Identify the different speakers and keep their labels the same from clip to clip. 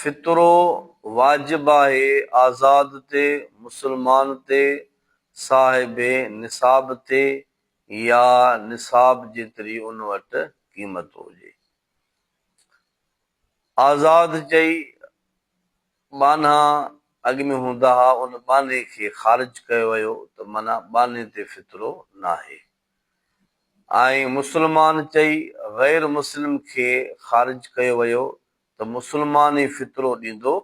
Speaker 1: فطرو واجب آهي آزاد تي، مسلمان تي، صاحب نصاب تي يا نصاب جيتري ان وٽ قيمت هجي. آزاد چئي ٻانها اڳ ۾ هوندا ها ان ٻانهي کي خارج ڪيو ويو ته معنيٰ ٻانهي تي فطرو ناهي. ۽ مسلمان چئي غير مسلم کي خارج ڪيو ويو ته مسلمان ئي فطرو ڏيندو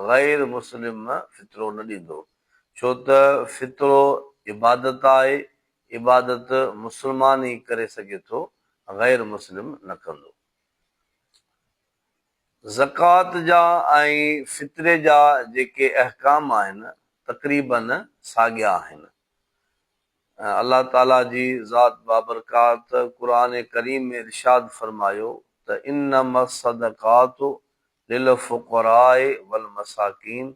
Speaker 1: غير مسلم فطرو نه ڏيندو ڇو ته فطرو عبادت آهي عبادت مسلمان ئي ڪري سگهي ٿو غير مسلم نه ڪندو. زڪوات جا ۽ فطري جا جيڪي احڪام آهن تقريباً ساڳيا آهن. الله تعالي جي ذات بابرڪات قرآن ڪريم ۾ ارشاد فرمايو ته انما الصدقات للفقراء والمساڪين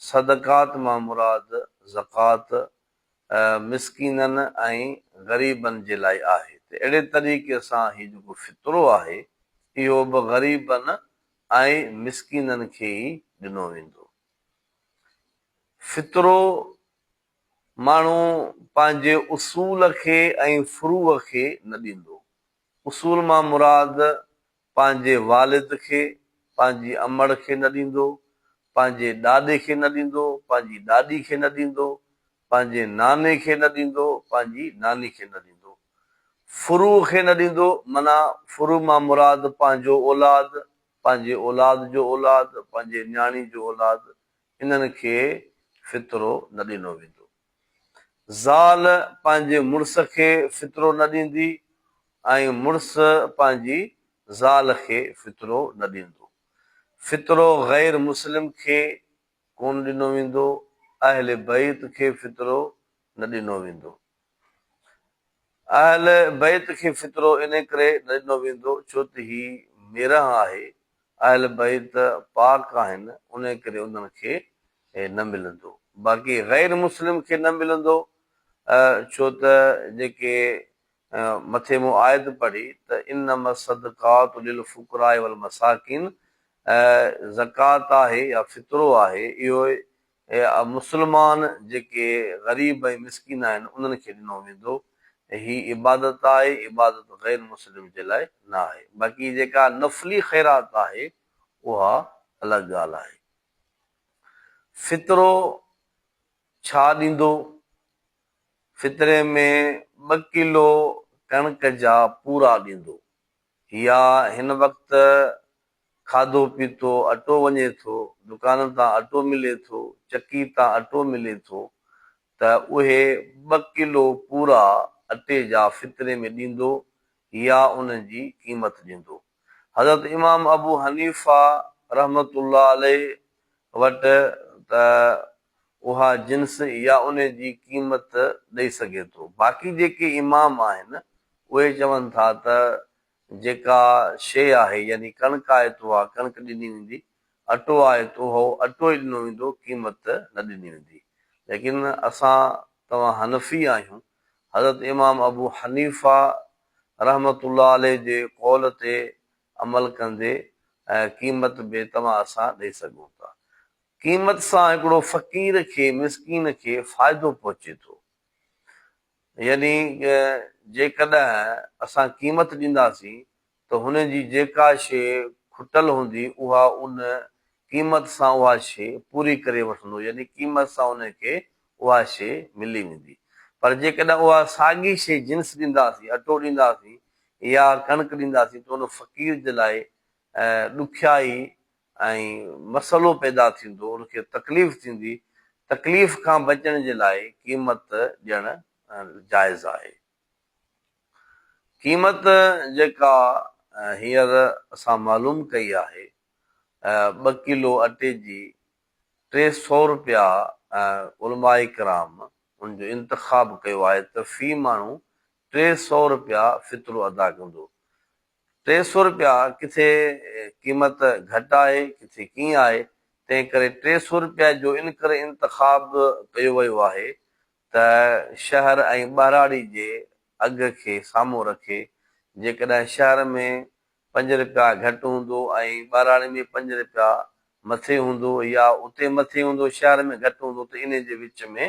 Speaker 1: صدقات مان مراد زڪوات مسڪينن ۽ غريبن جي لاء آهي ته اهڙي طريقي سان هي جيڪو فطرو آهي اهو به غريبن ۽ مسڪينن کي ئي ڏنو ويندو. فطرو ماڻهو پنهنجي اصول کي ۽ فروع کي نه ڏيندو. اصول مان مراد پنهنجي والد کي، پنهنجي امڙ کي نه ڏيندو، پنهنجي ڏاڏي کي نه ڏيندو، پنهنجي ڏاڏي کي نه ڏيندو، پنهنجي ناني کي نه ڏيندو، پنهنجي ناني کي نه ڏيندو. فروع کي نه ڏيندو معنيٰ فروع مان مراد پنهنجو اولاد، پنهنجي اولاد جو اولاد، پنهنجي نياڻي جو اولاد، انهن کي فطرو نه ڏنو ويندو. زال پنهنجي مڙس کي فطرو نه ڏيندي ۽ مڙس پنهنجي زال کي فطرو نه ڏيندو. فطرو غير مسلم کي ڪونه ڏنو ويندو، اهل بيت کي فطرو نه ڏنو ويندو. اهل بيت کي فطرو انهي ڪري نه ڏنو ويندو ڇو ته هي ميرهن آهي، اهل بيت پاڪ آهن انهي ڪري انهن کي نه ملندو. باقي غير مسلم کي نه ملندو ڇو ته جيڪي مٿي مون آيت پڙهي ته انما الصدقات للفقراء والمساڪين زڪوات آهي يا فطرو آهي اهو مسلمان جيڪي غريب ۽ مسڪين آهن انهن کي ڏنو ويندو هي عبادت آهي عبادت غير مسلم جي لاء نه آهي باقي جيڪا نفلي خيرات آهي اها الڳ ڳالهه آهي فطرو ڇا ڏيندو فطري ۾ ٻه ڪلو ڪڻڪ جا پورا ڏيندو يا هن وقت کاڌو پيتو اٽو وڃي ٿو، دڪانن تان اٽو ملي ٿو، چڪي تان اٽو ملي ٿو ته اهي ٻه ڪلو پورا اٽي جا فطري ۾ ڏيندو يا ان جي قيمت ڏيندو. حضرت امام ابو حنيفه رحمة الله عليه وٽ ته اها جنس يا ان جي قيمت ڏئي سگهي ٿو. باقي جيڪي امام آهن اهي چون ٿا ته جيڪا شيء آهي يعني ڪڻڪ آهي ته اها ڪڻڪ ڏني ويندي، اٽو آهي ته اهو اٽو ئي ڏنو ويندو، قيمت نه ڏني ويندي. ليڪن اسان توهان حنفي آهيون، حضرت امام ابو حنيفه رحمة الله عليه جي قول تي عمل ڪندي قيمت به توهان اسان ڏئي سگهون ٿا. قيمت سان هڪڙو فقير کي، مسڪين کي فائدو پهچي ٿو. يعني جيڪڏهن اسان قيمت ڏينداسين ته هن جي جيڪا شيء کٽل هوندي اها ان قيمت سان اها شيء پوري ڪري وٺندو يعني قيمت سان ان کي اها شيء ملي ويندي پر جيڪڏهن اها ساڳي شيء جنس ڏينداسين اٽو ڏينداسين يا ڪڻڪ ڏينداسين ته ان فقير جي لاء ڏکيائي ۽ مسئلو پيدا ٿيندو، ان کي تڪليف ٿيندي، تڪليف کان بچڻ جي لاء قيمت ڏيڻ جائز آهي. قيمت جيڪا هينئر اسان معلوم ڪئي آهي، ٻه ڪلو اٽي جي 300 رپيا علماء ڪرام ان جو انتخاب ڪيو آهي ته في ماڻهو 300 رپيا فطرو ادا ڪندو. 300 رپيا ڪٿي قيمت گهٽ آهي ڪٿي ڪيئن آهي تنهن ڪري 300 رپيا جو ان ڪري انتخاب ڪيو ويو آهي ته شهر ۽ ٻهراڙي جي اگهه کي سامهون رکي جيڪڏهن شهر ۾ پنج رپيا گهٽ هوندو ۽ ٻهراڙي ۾ پنج رپيا مٿي هوندو يا اتي مٿي هوندو شهر ۾ گهٽ هوندو ته انهي جي وچ ۾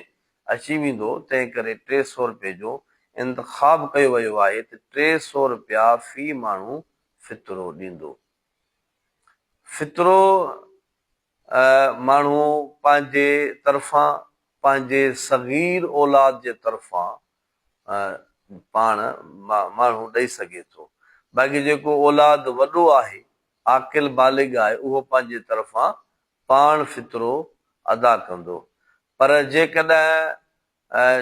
Speaker 1: اچي ويندو، تنهن ڪري 300 رپئي جو انتخاب ڪيو ويو آهي ته 300 رپيا في ماڻهو فطرو ڏيندو. فطرو ماڻهو پنهنجي طرفان پنهنجي صغير اولاد جي طرفان پاڻ ماڻهو ڏئي سگهي ٿو. باقي جيڪو اولاد وڏو آهي، عاقل بالغ آهي، اهو پنهنجي طرفان پاڻ فطرو ادا ڪندو. پر جيڪڏهن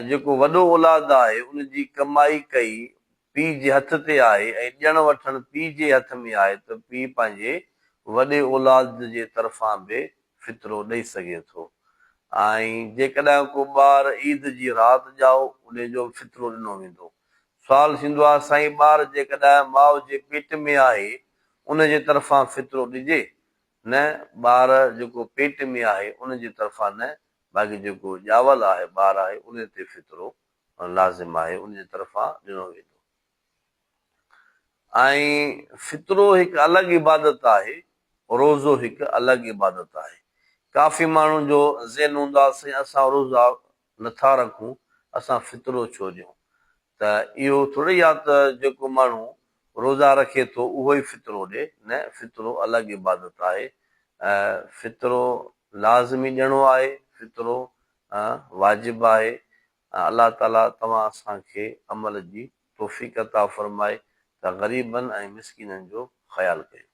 Speaker 1: جيڪو وڏو اولاد آهي ان جي ڪمائي ڪئي پيء جي هٿ تي آهي ۽ ڏيڻ وٺڻ پيء جي هٿ ۾ آهي ته پيء پنهنجي وڏي اولاد جي طرفان به فطرو ڏئي سگهي ٿو ۽ جيڪڏهن ڪو ٻار عيد جي رات ڄائو ان جو به فطرو ڏنو ويندو. سوال ٿيندو آهي سائين ٻار جيڪڏهن ماء جي پيٽ ۾ آهي ان جي طرفان فطرو ڏجي؟ نه ٻار جيڪو پيٽ ۾ آهي ان جي طرفان نه باقي جيڪو ڄاول آهي ٻار آهي ان تي فطرو لازم آهي ان جي طرفان ڏنو ويندو ۽ فطرو هڪ الڳ عبادت آهي روزو هڪ الڳ عبادت آهي ڪافي ماڻهن جو ذهن هوندو آهي سائين اسان روزا نٿا رکون اسان فطرو ڇو ڏيون ته اهو ٿوري آهي ته جيڪو ماڻهو روزا رکي ٿو اهو ئي فطرو ڏي نه فطرو الڳ عبادت آهي فطرو لازمي ڏيڻو آهي فطرو واجب آهي الله تعالي توهان اسان کي عمل جي توفيق عطا فرمائي ته غريبن ۽ مسڪينن جو خيال ڪيون.